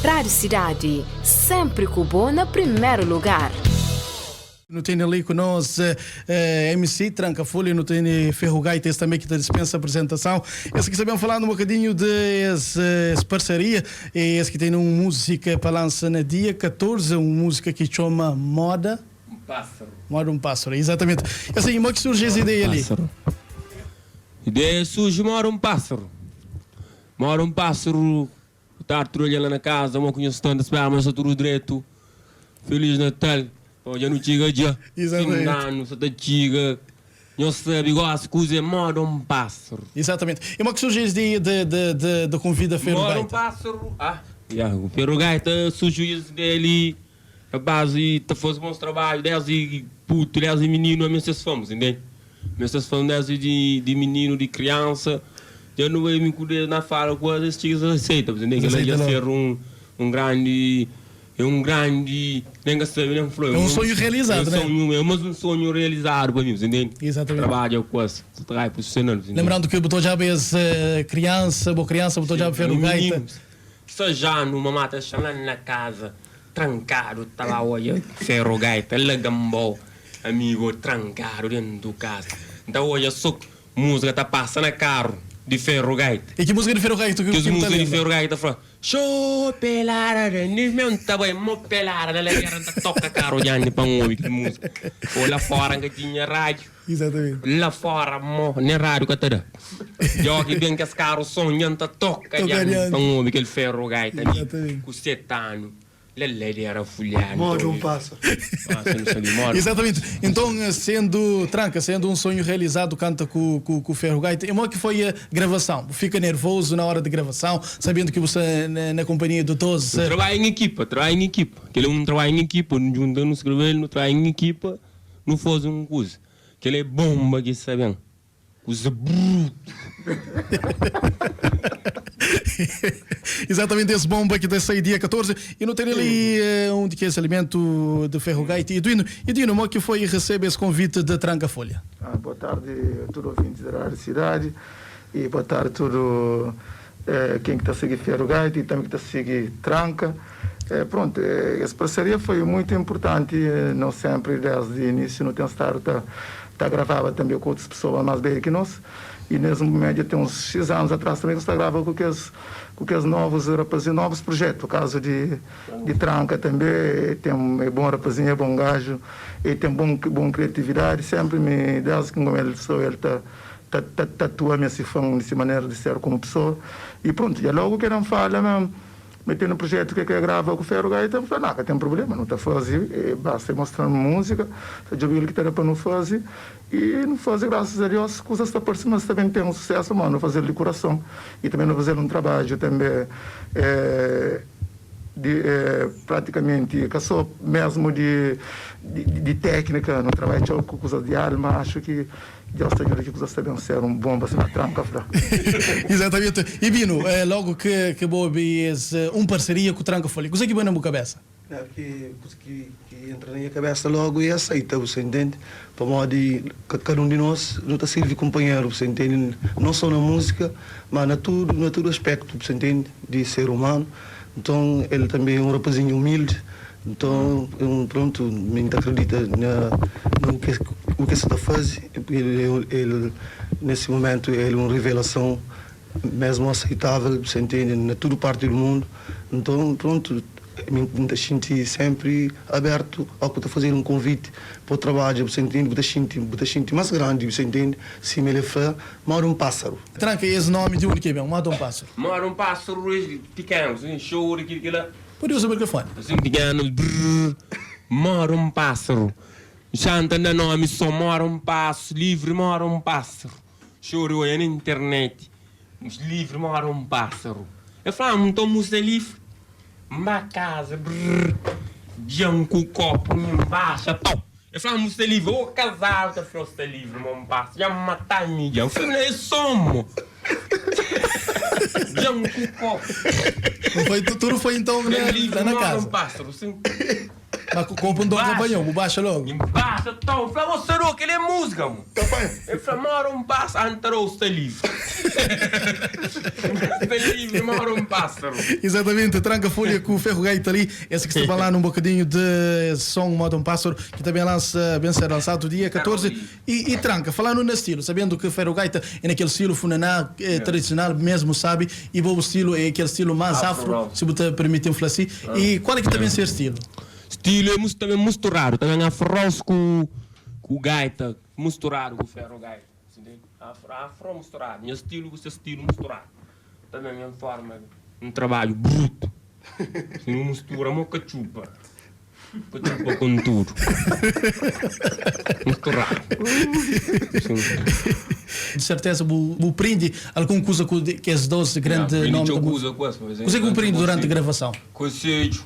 Rádio Cidade, sempre ku bo na primeru lugar. Nu tene ali ku nos MC Tranka Folha, nu tene Ferro Gaita, es tanbe ki ta dispensa apresentason. Es ki sta ben falando un bokadinhu de es es parseria e es ki tene un múzika pa lansa na dia 14, un múzika ki txoma Moda. Un pássaro. Moda un pássaro, exatamente. Assim, mo ki surge es ideia li? Pássaro. Ideia surge moda un pássaro. Moda un pássaro Ta tudu algen la na kaza, mo ku nhos sta, N ta spera ma nhos sta tudu dretu. Feliz Natal. Bom, dja nu txiga dja. Fin di anu sa ta txiga. Nhos sabe gosi kuza é moda un pásaru. Exatamente. E mo ki surji es di de de de de konvida Ferro Moda un Gaita? pásaru. Ah, ya, Ferro Gaita surjiu es ideia li na bazi ta faze bons trabadju desdi putu, desdi mininu ami é ses fã, bu entende? Mi ses fã desdi di di mininu, di kriansa. Dja nu bai mi ku Deus na fala ku es, es txiga es aseita, bu entende? Kel-la dja ser un un grandi, é un grandi, nen ka sabe nen fla. É un sonhu realizadu, né? É un sonhu, é mas un sonhu realizadu pa mi, bu entende? Exatamente. Trabadja ku es, trabadja profissional, bu entende? Lembrando ki bu ta odjaba es kriansa, bo kriansa bu ta odjaba Ferro Gaita. Sajanu, mamá ta xama-m na kaza. Trankadu ta ba odja Ferro Gaita la Gambó Amigo trankadu dentu kaza N ta odja so musika ta pasa na karu di Ferro Gaita E ki musika di Ferro Gaita ki Kes bu ta musika di lenbra? Ferro Gaita fla Xô pelada da ni meu N ta bai mo pelada na ladera N ta toka karu dianti pa N obi kel musika Ô la fora N ka tinha rádiu Exatamente. La fora mo nen rádiu ka ta da Dja ki ben kes karu son nha N ta toka Toka dianti dianti. pa N obi kel Ferro Gaita li Exatamente. Ku 7 anu La ladera fulhadu Modi un pásaru. Exatamente. Então, sendo tranca, sendo um sonho realizado, canta ku ku ku Ferro Gaita. E mo ki foi a gravação? Bu fica nervoso na hora de gravação, sabendo que bu sta na, na companhia do 12? Nu trabalha em equipa, trabalha em equipa. Kel é um trabalho em equipa, nu junta, nu escreve, nu trabalha em equipa, nu faze um kuza. Kel é bomba ki sta ben. Kuza brutu. Exatamente esse bomba que ta sai dia 14 e nu ten ali um di kes alimento de Ferro Gaita. Edwino, Edwino, mo ki foi recebe esse convite de Tranka Folha? Ah, boa tarde a tudo ouvintes da Rádio Cidade e boa tarde a tudo eh, quem que ta sigui Ferro Gaita e também que ta sigui Tranka. Eh, pronto, eh, esse parceria foi muito importante, eh, nós sempre desde início não tem estado ta ta gravava também com outras pessoas mais velhas que nós e nesse momento já tem uns X anos atrás também que está grava com aqueles com aqueles novos rapazinhos, novos projetos, o caso de de Tranka também, tem é bom rapazinho, é bom gajo, ele tem bom bom criatividade, sempre me desde que ele sou ele tá ta ta tatua me se fã de maneira de ser como pessoa e pronto, já logo que não fala mesmo Mete no projeto ke ke grava ku Ferro Gaita, N fla, nah, ka ten problema, nu ta faze, basta e mostra-nu múzika, ta djobe el ki ta da pa nu faze, i nu faze, grasas a Deus, kuzas ta parse ma sta ben ten un susésu, ma nu faze-l di kurason, i tanbe nu faze-l un trabadju tanbe di pratikamenti ka so mesmu di di téknika, nu trabadja txeu ku kuzas di alma, axu ki. Deus ta djuda ki kuzas ta ben ser un bonba sima tranka fla. Exatamente. E Bino, logo ke ke bo obi es un parceria ku Tranka Folha, kuze ki bai na bu kabesa? Nha, ki kuza ki ki entra na nha kabesa logo é aceita, bu sa intende? Pamodi kada un di nos nu ta sirvi kunpanheru, bu sa intende? Non so na múzika, ma na tudu na tudu aspectu, bu sa intende? Di ser humanu. Nton el tanbe é un rapazinhu umildi. Nton, prontu, mi N ta kridita na u ke u ke sa ta faze. El, nesse momentu, el un revelason mesmu aseitável, sa intende, na tudu parti di mundu. Nton, prontu, mi N ta xinti senpri abertu ó ku ta fazedu un konviti pa bu trabadja, bu sa intende, bu ta xinti, bu ta xinti más grandi, bu sa intende, sima el fla, moda un pásaru. Tranka es nomi di undi ki ben, moda un pásaru. Moda un pásaru pikenu, sin xoru, kil kila. Pode usa microfone. Assim pequeno, brrr, mora um pássaro. Xanta na nome só mora um pássaro, livre mora um pássaro. Choro oia na internet, livre mora um pássaro. Eu falo, ah, então música livre. Mba casa, brrr, djan ku copo embaixo, tal. Eu falo, música livre, ô casal, tá falou, está livre, mora um pássaro. Já matar me, já. Eu falei, é somo. Djan ku copo. Não foi, tudo foi então na, Livre na mora casa. um pássaro, sim. Ma kopu nton ka panhau, bu baxa logu. N baxa ton, N fla, Ô Sarô, kel-li é múzika, mo. El fla, Mora un pásaru, N ta da-u, sta livri. Sta livri, mora un pásaru. Exatamente, Tranka Folha ku Ferro Gaita li, es ki sta ba lá num bocadinho de som Moda um Pássaro, ki ta ben lansa, ben ser lançado dia 14. E, e Tranka, falando na estilo, sabendo que Ferro Gaita é naquele estilo funaná eh, tradicional mesmo, sabe? E bo estilo é aquele estilo mais afro, Afro. se bu ta permite-m fla assim. E qual é que ta ben ser estilo? Stilo é também misturado, também afros ku ku gaita, misturado ku ferro gaita, entende? Afro, afro misturado, nha stilo ku se stilo misturado. Também em forma um trabalho bruto. Se não mistura, mo cachupa. Cachupa com tudo. Misturado. Sim. De certeza bu, bu prende algum coisa ku que esses dois grande Aprendi nome txeu da música. kuza ku es, mas Kuze ki bu prende durante a gravação? Conselho,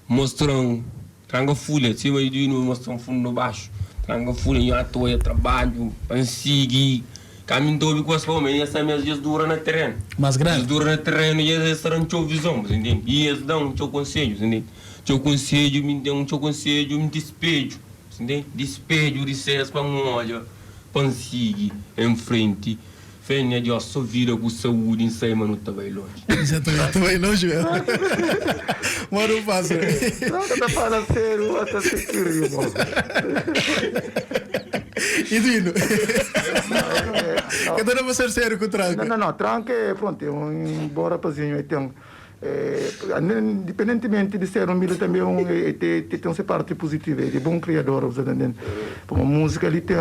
mostram, tranca folha, cima de no mostram fundo baixo, tranca folha, em atoia, trabalho, pansigue, caminho todo com as fome, e essa mesmo dias dura na terreno. Mais grande. Dias dura na terreno e eles serão teu visão, você entende? E eles dão teu conselho, você entende? Teu conselho, me dão teu conselho, me despejo, você entende? Despejo de cês para um olho, pansigue, em frente. Fé em Deus, só vida com saúde em cima, não tá bem longe. Exatamente, bem longe mesmo. Mora um pássaro. Tranca tá falando sério, até se queria, irmão. E Dino? Eu não vou ser sério com o Tranca. Não, não, não. Tranca é, pronto, é um bom rapazinho. Ele tem, é, independentemente de ser humilde, também é um, é, tem, tem, tem uma parte positiva. Ele é bom criador, você tá entendendo? Uma música ali tem.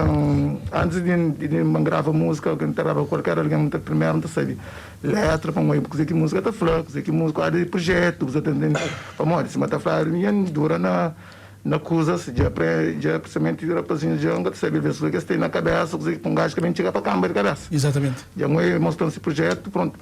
Antes de, de, de gravar música, alguém grava qualquer alguém, primeiro não sabe letra, para uma coisa que música tá falando, coisa que música é de projeto, você tá entendendo? Para se mata falar, minha dura na na coisa, se já pre, já precisamente rapazinho já não sabe ver o que tem na cabeça, coisa que um gajo que vem chegar para a câmara de cabeça. Exatamente. Já não é mostrando esse projeto, pronto.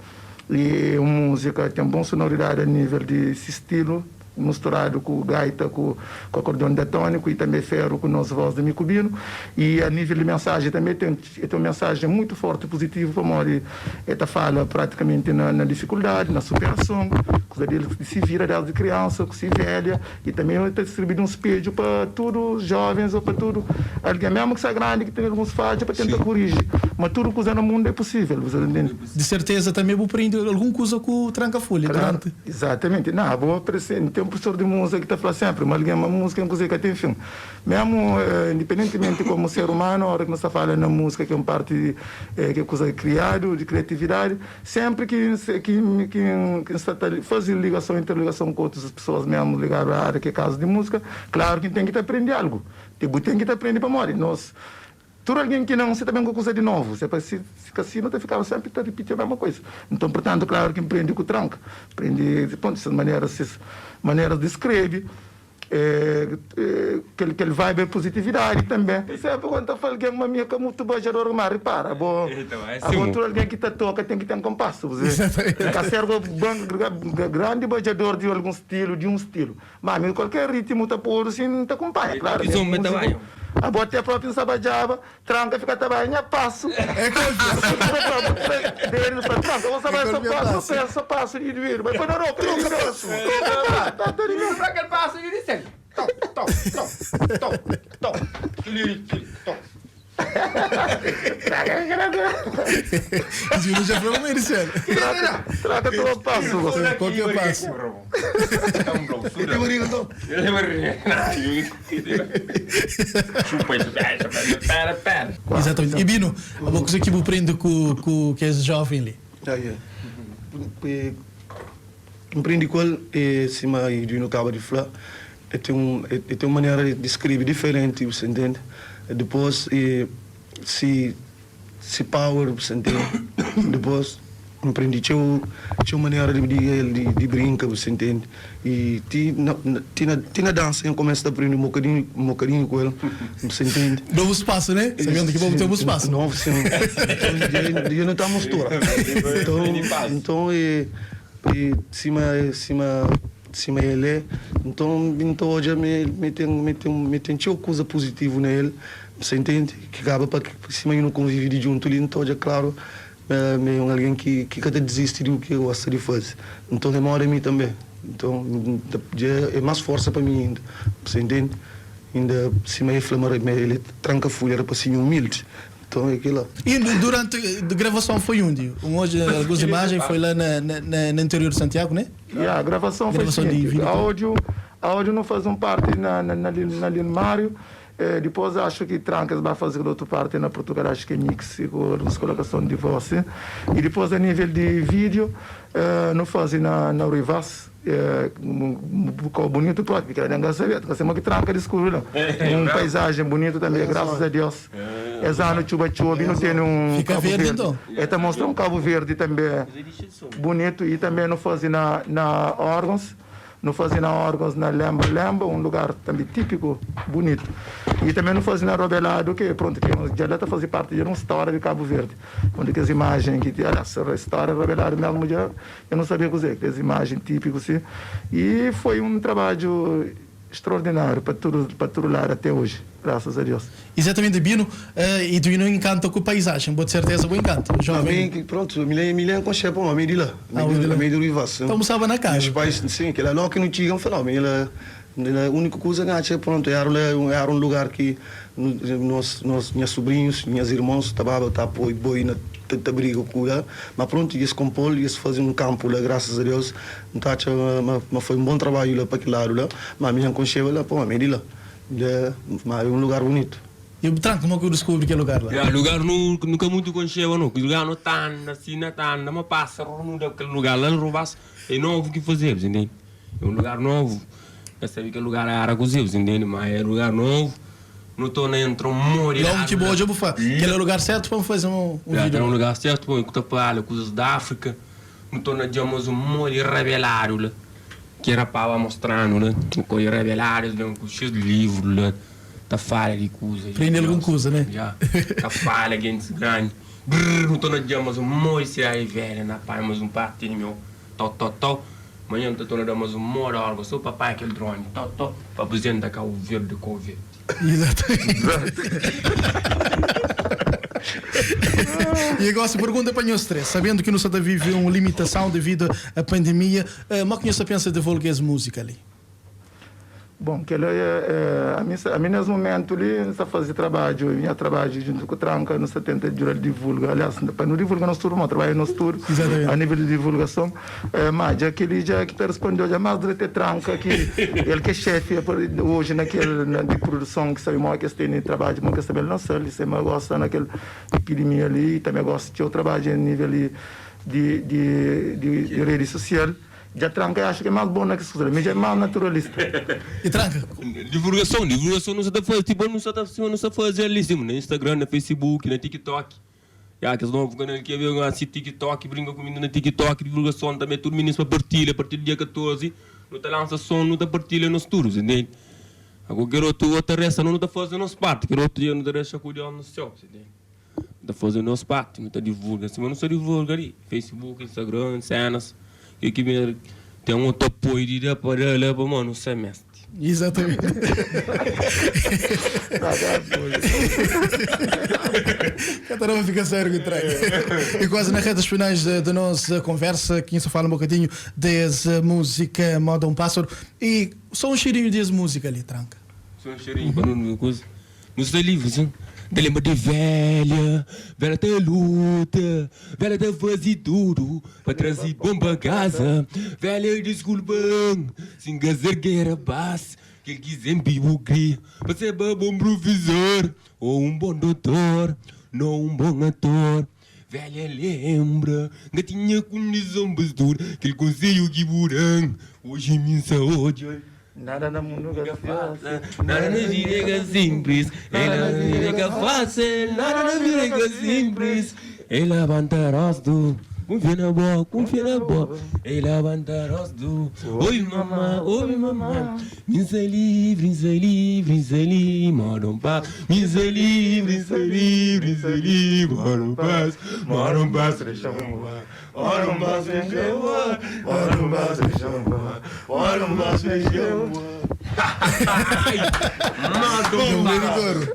E a música tem boa sonoridade a nível de esse estilo, misturado com gaita, com, com acordeon diatônico e também ferro com nossa voz de micubino. E a nível de mensagem também tem, tem uma mensagem muito forte e positiva, como ele esta fala praticamente na, na dificuldade, na superação, coisa dele que se vira desde criança, que se velha, e também ele está servindo um espelho para todos os jovens ou para tudo alguém mesmo que seja grande, que tem alguns falhas, para tentar corrigir. Mas tudo que no mundo é possível, você entende? De certeza também vou aprender alguma coisa com o Tranca Folha Claro, durante. Exatamente. Não, vou aparecer. Tem um professor de música que está falando sempre, mas alguém, uma música é uma coisa que tem fim. Mesmo, independentemente como ser humano, a hora que nós fala na música, que é uma parte, que é coisa criado, de criatividade, sempre que que que, que está fazer ligação, interligação com outras pessoas mesmo ligadas à área, que é caso de música, claro que tem que aprender algo. Tipo, tem que aprender para morrer. Nós, tudo alguém que não, você também com coisa de novo. Você se fica assim, não ficava sempre a repetir a mesma coisa. Então, portanto, claro que aprende com o tranca. Aprende, pronto, essas maneiras, essas maneiras de escrever. Que ele vai ver positividade também. Sempre quando eu falo que uma minha que é muito bajador, mas repara, bom, Então, é a assim, bom, alguém que tá toca tem que ter um compasso, você. Tá um grande bajador de algum estilo, de um estilo. Mas qualquer ritmo tá por assim, tá acompanha, claro. Isso, mas tá bem. A bota a própria sabajaba, tranca fica tabanha, passo. É confiança. Dele para tranca, você vai só passo, só passo de vir. Mas foi não, não, tranca passo. Tá tudo bem. Para aquele passo, ele disse: Tom, tom, tom, tom, tom, tom. Júlio já foi uma sério. Traca todo passo, você. Qual que é o passo? Chupa isso, pera, pera. Exatamente. E Bino, uma coisa que eu aprendo com, com que és jovem ali. Ah, yeah. Aprendi com ele, e cima e do acaba de falar, é tem um, é, tem uma maneira de escrever diferente, você entende? Depois, e, se, se power, você entende? Depois, aprendi tinha tinha uma maneira de de, de, de brinca, você entende? E ti na, ti na, ti na dança, eu começo a aprender um bocadinho com ele, você entende? Novo espaço, né? Sabendo que vamos ter um espaço. Novo, sim. Então, eu não está mistura. Então, então e, e cima, cima, cima ele é. Então, então hoje me, me tem, me tem, me tem tinha coisa positiva nele, você entende? Que acaba para que cima eu não convive de junto ali, então hoje, claro, me, me é alguém que que até desiste do que gosta de fazer. Então demora a mim também. Nton, dja é más forsa pa mi inda. Bu intende? Inda sima el fla ma el é tranka fulha, rapasinhu umildi. Nton é kila. E durante gravason foi undi? Un odja alguns imajen foi la na na interior di Santiago, né? Ya, gravason foi seguinte, áudio áudio nu faze un parti na na na Lil Mário, dipôs acho ki Trankas ba faze kel otu parti na Portugal, acho ki é mix ku alguns kolokason di voz e dipôs a nível di vídeo nu faze na na Rui Vaz. Kau bunitu propi, kila nen ka sabia, ta sima ki tranka di skuru la. Un paizajen bunitu tanbe, grasas a Deus. Es anu txuba txobi, nu tene un Fika Kabu verdi Verdi. nton. E ta mostra un Kabu Verdi tanbe bunitu i tanbe nu faze na na Órgãos, nu faze na Órgãos na Lemba Lemba, un lugar tanbe típiku bunitu. I tanbe nu faze na Robeladu ki prontu ki dja la ta faze parti dja di un stória di Kabu Verdi, undi kes imajen ki aliás stória di Robeladu mesmu dja Eu não sabia kuzê, kes imajen típiku si. E foi un trabadju extraordináriu pa tudu, pa tudu ladu até oji, grasas a Deus. Exatamente Bino, e Duino encanta ku paizajen, bo di serteza bo encanta, jovem. Ami, pronto, mi mi len konxe pamo, ami di la, Ah, di la. ami di Rivas. Então bu staba na Meus kaza. pais, sim, kila logo ki nu txiga, N fla, no, mi la, mi la úniku kuza ki N atxa, pronto, era la, era un lugar ki Nos, nos, nhas subrinhus, nhas irmons ta baba ta poi boi na, ta, ta briga ku la, ma prontu es konpo-l i es faze un kanpu la, grasas a Deus, N ta atxa ma, ma foi un bon trabadju la pa ki ladu la, ma mi dja N konxeba la, pamodi mi é di la, la, ma é un lugar bunitu. E bu tranka, kuma ku bu diskubri kel lugar la? Ya, lugar nu, nu ka mutu konxeba no, ki lugar nu ta anda si, na ta anda ma pasa nu da kel lugar la, rubas é novu ki fazedu, si ntende, é un lugar novu. Ka sabe kel lugar era kuze, bu intende? Ma é lugar novu, nu torna entra un monti di Logu ki bu ladu la. odja bu fla, kel é lugar sertu pa N faze un Ya, video. kel é un lugar sertu pa ku ta fala kuzas di Afrika, nu torna dja mas un monti di rabeladu la, ki rapaz ba mostranu la, ku rabeladu es ben ku xeiu di livru la, ta fala di kuzas di Prende algun Deus. kuza, ne? Ya, ta fala gentis grandi, brrr, nu torna dja mas un monti sidadi velha na panha mas un parti di meu. Tó tó tó Manhan N ta torna da mas un moda órgão sô pa panha kel drone Tó tó Pa aprizenta Kabu Verdi ku Verde. E gosi pergunta pa nhos 3, sabendo ki nu sa ta vive un limitason devidu a pandemia, mo ki nhos ta pensa devolga es múzika li? Bon, kel-la é, ami, ami nes mumentu li, N sta faze trabadju, nha trabadju djuntu ku Tranka, nu sta tenta djuda-l divulga, aliás, pa nu divulga nos tudu, ma trabadju nos tudu, a nivel di divulgason, ma dja kel-li dja ki ta responde-u dja más dretu é Tranka ki el ki é xefi oji na kel, na di produson ki sabe modi ki es tene trabadju, modi ki es ta ben lansa-l, i sema gosi sta na kel epidimia li, i tanbe gosi txeu trabadju a nivel di, di, di redi sosial. Dja tranka e acha ke mas bon na kes kuza la, mi dja e mas naturalista. E tranka. Divulgason, divulgason nu sa ta faze tipo nu sa ta sima nu sa faze ali sima na Instagram, na Facebook, na TikTok. Ya kes novu kanal ki ben asi TikTok, brinka ku mininu na TikTok, divulgason tanbe tudu mininus pa partilha, a partir di dia 14 nu ta lansa son, nu ta partilha nos tudu, entende? Ago kel otu otu ta resta no nu ta faze nos parti, kel otu dia nu ta dexa ku Deus no seu, entende? Nu ta faze nos parti, nu ta divulga sima nu sta divulga li, Facebook, Instagram, senas, ke ki ben ten otu apoiu di da pa da la pamodi nu sta meste. Exatamente. Ka ta da pa fika sério ku track. E quase na retas finais da nossa conversa, que só fala um bocadinho dessa música Moda um Pássaro. E só um cheirinho dessa música ali, tranca. Só um cheirinho pa nu coisa. Nu sta livri sin. N ta lenbra di velha, velha ta luta, velha ta faze tudu pa traze pon pa kaza. Velha diskulpa-m si N ka ser kel rapaz kel ki senpri bu kria pa serba bon prufesor ô un bon dotor, no un bon ator. Velha lenbra, N ka tinha kondison pa studa kel konsedju ki bu da-m, oji mi N sa odja. Nada na mundu ka fásil. Nada na vida é ka sinplis. Nada na vida é ka fásil. Nada na vida é ka sinplis. Ei labanta rostu, kunfia na bo, kunfia na bo. Ei labanta rostu, obi mama, obi mama. Mi N sta livri, N sta livri, N sta livri, moda un pas. Mi N sta livri, N sta livri, N sta livri, moda un pas. Moda un pas, dexa-m voar. Moda un pas, dexa-m voar. Moda un pas, dexa-m voar. Moda un pas, dexa-m voar.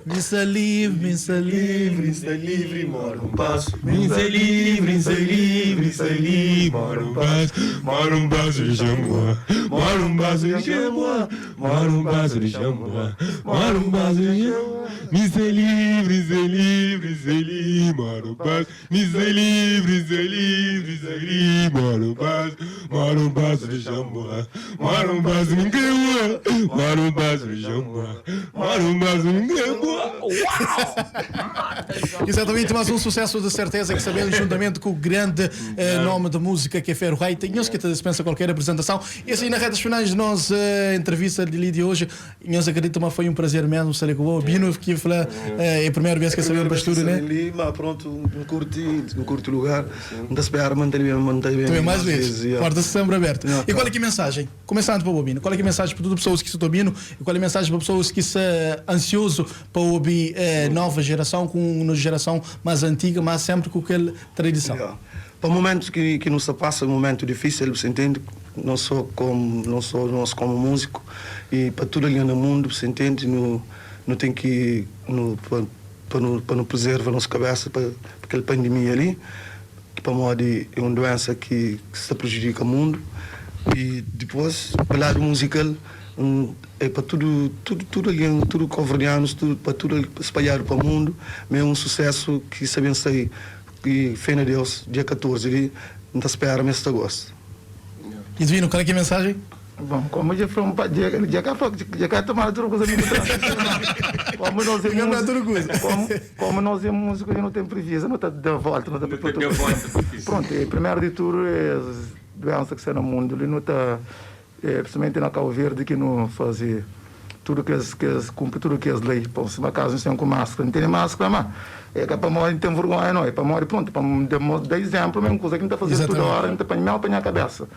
Mi sta livri, mi sta livri, Mi sta livri, mora um passo. Mi sta livri, mi sta livri, mi sta livri, mora um passo, mora um passo de Xambua, mora um passo de Xambua, mora um passo de Xambua, mora um passo de Xambua. Mi sta livri, mi sta livri, mi sta livri, mora um passo, mi sta livri, mi sta livri, mi sta livri, mora um passo, mora um passo de Xambua, mora um passo de Xambua, mora um passo de Xambua, mora um passo de Xambua. Exatamente, mas um sucesso de certeza que sabemos juntamente com o grande nome de música que é Ferro Rei. Tem que te dispensa qualquer apresentação. E assim, nas retas finais de nossa entrevista de Lídia hoje, nós acredito mas foi um prazer mesmo estar com o Bino, que foi é a primeira vez que sabemos para estúdio, né? Ali, mas pronto, um curti, um curto lugar. Não te espera, mantém bem, mantém bem. Também mais vezes, yeah. porta sempre aberta. Yeah, E qual é que é a mensagem? Começando para o Bobino, qual é que é a mensagem para todas as pessoas que estão ouvindo e qual é a mensagem para pessoas que estão ansioso para ouvir nova geração com uma geração mais antiga, mas sempre com aquela tradição. Yeah. Para momentos que não se passa, um momento difícil, você entende? Não só como não só nós como músico e para tudo ali no mundo, você entende? No, não tem que no, para para não para não preservar a nossa cabeça para, para aquela pandemia ali, que para modo é uma doença que se prejudica o mundo e depois para o lado musical é para tudo tudo tudo ali, tudo coverdianos, tudo para tudo espalhado para o mundo, mas é um sucesso que sabem sair e fé na Deus, dia 14 ali, não te espera mês de agosto. E Divino, qual é que é a mensagem? Bom, como já foi um já cá já cá tomar tudo coisa muito Como nós é músico, como nós é músico, a não tem previsão, não está de volta, não está de volta. Pronto, e, primeiro de tudo é a doença que está no mundo, ele não está, principalmente na Cabo Verde, que não faz tudo que as, que as, cumpre tudo que as leis. Pô, se uma casa não tem com máscara, não tem máscara, mas é que para morrer não tem vergonha, não. É para morrer, pronto, para dar exemplo, mesmo coisa que não está fazendo toda hora, não está para mel para minha cabeça.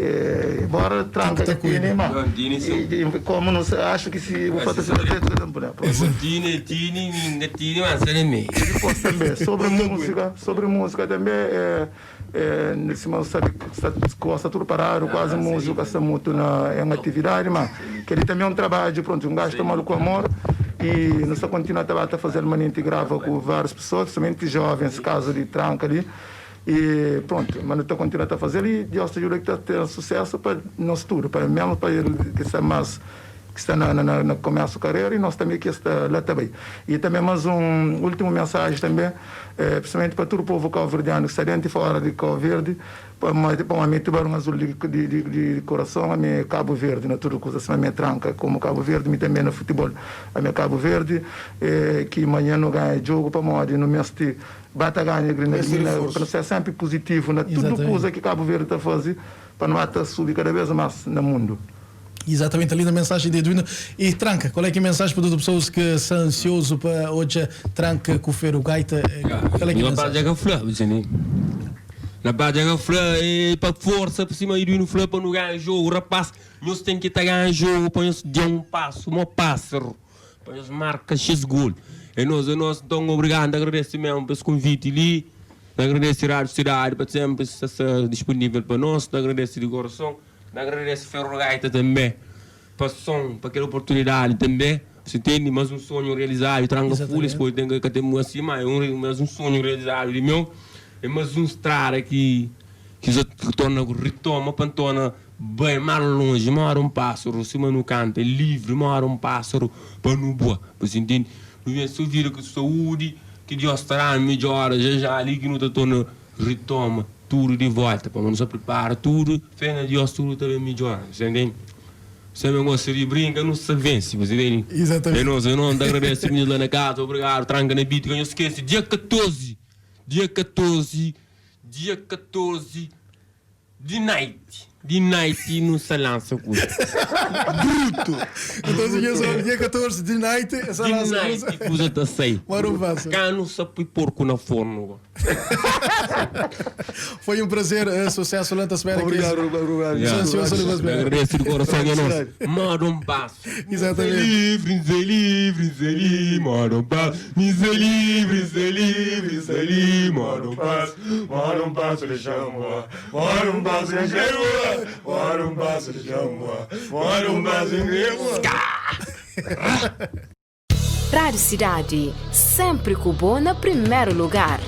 É, embora tranca que tem, mas e como não se acho que se vou fazer Tine, tine, tine, mas é meio. Depois também, sobre música também, nesse momento sabe que está tudo parado, quase música está muito na, em atividade, mas que ele também é um trabalho, pronto, um gajo tomado com amor e não só continua a fazer manente grava com várias pessoas, somente jovens, caso de tranca ali. E pronto, mas não está continuando a fazer e Deus te ajuda que está tendo sucesso para nós tudo, para mesmo para ele que está mais que está na começo da carreira e nós também que está lá também. E também mais um último mensagem também, principalmente para todo o povo cabo-verdiano que está dentro e fora de Cabo Verde, para para mim tubarão azul de coração, a minha Cabo Verde, na tudo coisa, assim, a minha tranca, como Cabo Verde, me também no futebol, a minha Cabo Verde, que amanhã não ganha jogo para morrer, no mês de bata ganha Grenadina, para ser sempre positivo na tudo coisa que Cabo Verde está fazendo, para não estar subir cada vez mais no mundo. Exatamente, ali na mensagem de Edwino. E Tranca, qual é que é a mensagem para todas as pessoas que são ansioso para hoje Tranca com o Ferro Gaita? Qual é que é a mensagem? Na base da flor, é para força por cima Edwino Flor para não ganhar jogo, rapaz. Nós tem que estar ganhando jogo para nós dar um passo, um pássaro, para nós marcar X gol. E nós, então, obrigado, agradeço mesmo por esse convite ali. Agradeço a Rádio Cidade para sempre estar disponível para nós, agradeço de coração. Agradeço Ferro Gaita também, para o som, para aquela oportunidade também. Você entende? Mais um sonho realizado, tranca folhas, depois tem que ter assim, mas mais um sonho realizado de meu. É mais um estrada que torna, retoma, pantona bem mais longe, mora um pássaro, cima no canto, é livre, mora um pássaro para não boa. Você entende? Não vem só vir com saúde, que Deus estará melhor, já já ali que não te torna, retoma tudo de volta, para não se prepara tudo, fé na Deus tudo também melhor, você entende? Você me gosta de brinca, não se vence, você entende? Exatamente. Eu não te agradeço, menino lá na casa, obrigado, tranca na beat, que eu não esqueço, dia 14, dia 14, dia 14, de night, de night não se lança coisa. Bruto! Então, senhores, dia 14 de night, essa De lança night, coisa tá sei. Mora um vaso. Cá não se põe porco na forno. Foi um prazer, eh, sucesso lá, ta spera que Obrigado, obrigado. Yeah. Ansioso de você. Agradeço de coração, é nosso. Moda um passo. Exatamente. Ser livre, ser livre, ser livre, moda um passo. Me ser livre, ser livre, ser livre, moda um passo. Moda um passo, deixa-me Moda um passo, deixa-me Moda um passo, deixa-me Moda um passo, deixa-me Rádio Cidade, sempre com o bom na primeiro lugar.